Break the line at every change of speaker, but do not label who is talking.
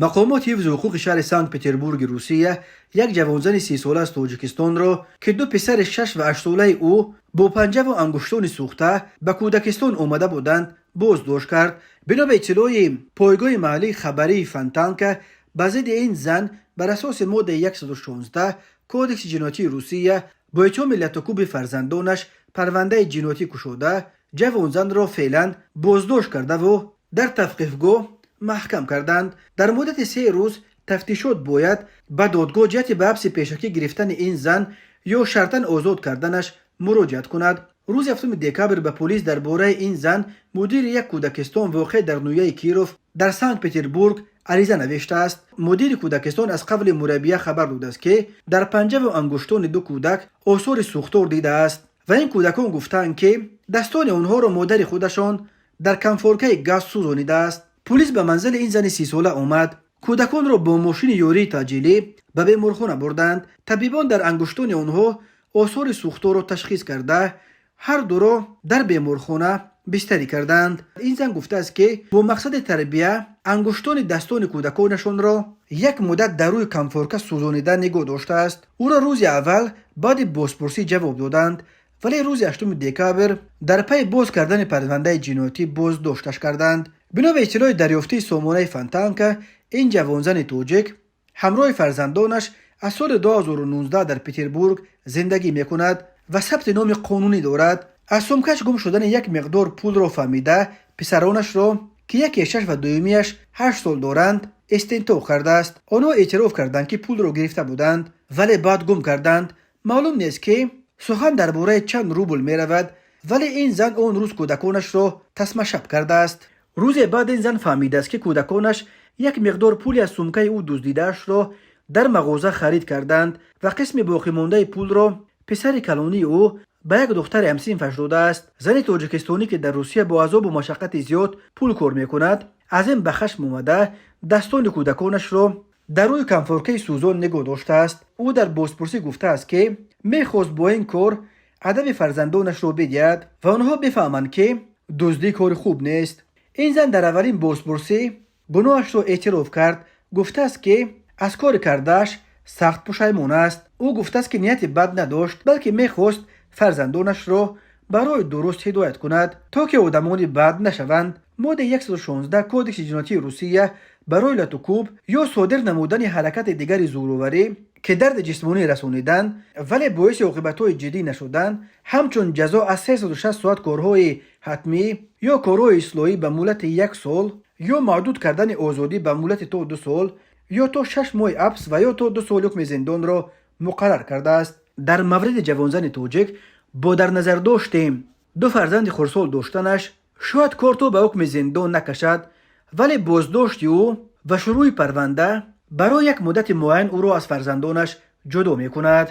Мақомоти ҳифзи ҳуқуқи шаҳри Санкт Петербурги Русия як ҷавонзани 30-сола аз Тоҷикистонро, ки ду писари 6 ва 8-солаи ӯ бо панҷаву ангуштони сӯхта ба кӯдакистон омада буданд, боздошт кард. Бино ба иттилои пойгоҳи маҳаллии хабарии Фонтанка, ба зидди ин зан бар асоси моддаи 116 Кодекси ҷиноятии Русия бо иттиҳоми латукӯби фарзандонаш парвандаи ҷиноятӣ кушода, ҷавонзанро феълан боздошт кардаву дар тавқифгоҳ маҳкам карданд. Дар муддати 3 рӯз тафтишот бояд ба додгоҳ ҷиҳати ба ҳабси пешакӣ гирифтани ин зан ё шартан озод карданаш муроҷиат кунад. Рӯзи 7 декабр ба полис дар бораи ин зан мудири як кӯдакистон, воқеъ дар ноҳияи Киров дар Санкт Петербург, ариза навиштааст. Мудири кӯдакистон аз қавли мураббия хабар додааст, ки дар панҷаву ангуштони ду кӯдак осори сӯхтор дидааст ва ин кӯдакон гуфтаанд, ки дастони онҳоро модари худашон дар конфоркаи газ сӯзонидааст. Пулис ба манзили ин зани 30-сола омад, кӯдаконро бо мошини ёрии таъҷилӣ ба беморхона бурданд. Табибон дар ангуштони онҳо осори сӯхторро ташхис карда, ҳар дуро дар беморхона бистарӣ карданд. Ин зан гуфтааст, ки бо мақсади тарбия ангуштони дастони кӯдаконашонро як муддат дар рӯи конфорка сӯзонида нигоҳ доштааст. Ӯро рӯзи аввал баъди бозпурсӣ ҷавоб доданд, вале рӯзи 8 декабр дар пайи боз кардани парвандаи ҷиноятӣ боздошташ карданд. Бино ба иттилои дарёфтии сомонаи Фонтанка, ин ҷавонзани тоҷик ҳамроҳи фарзандонаш аз соли 2019 дар Петербург зиндагӣ мекунад ва сабти номи қонунӣ дорад. Аз сумкаш гум шудани як миқдор пулро фаҳмида, писаронашро, ки яке 6 ва дуюмияш 8 сол доранд, истинтоқ кардааст. Онҳо эътироф карданд, ки пулро гирифта буданд, вале баъд гум карданд. Маълум нест, ки сухан дар бораи чанд рубл меравад, вале ин зан он рӯз кӯдаконашро тасмашаб кардааст. Рӯзе баъд ин зан фаҳмидааст, ки кӯдаконаш як миқдор пули аз сумкаи ӯ дуздидаашро дар мағоза харид карданд ва қисми боқимондаи пулро писари калонии ӯ ба як духтари ҳамсинфаш додааст. Зани тоҷикистонӣ, ки дар Русия бо азобу машаққати зиёд пул кор мекунад, аз ин ба хашм омада, дастони кӯдаконашро дар рӯи конфоркаи сӯзон нигоҳ доштааст. Ӯ дар бозпурсӣ гуфтааст, ки мехост бо ин кор адаби фарзандонашро бидиҳад ва онҳо бифаҳманд, ки дуздӣ кори хуб нест. Ин зан дар аввалин бозпурсӣ гуноҳашро эътироф кард, гуфтааст, ки аз кори кардааш сахт пушаймон аст. Ӯ гуфтааст, ки нияти бад надошт, балки мехост фарзандонашро барои дуруст ҳидоят кунад, то ки одамони бад нашаванд. Моддаи 116 Кодекси ҷиноятии Русия барои латукӯб ё содир намудани ҳаракати дигари зӯроварӣ, ки дарди ҷисмонӣ расонидан, вале боиси оқибатҳои ҷиддӣ нашудан, ҳамчун ҷазо аз 360 соат корҳои ҳатмӣ ё корҳои ислоҳӣ ба муҳлати як сол ё маҳдуд кардани озодӣ ба муҳлати то 2 сол ё то 6 моҳи ҳабс ва ё то 2 сол ҳукми зиндонро муқаррар кардааст. Дар мавриди ҷавонзани тоҷик бо дар назардошти ду фарзанди хурдсол доштанаш шояд кор то ба ҳукми зиндон накашад, вале боздошти ӯ ва шурӯъи парванда барои як муддати муайян ӯро аз фарзандонаш ҷудо мекунад.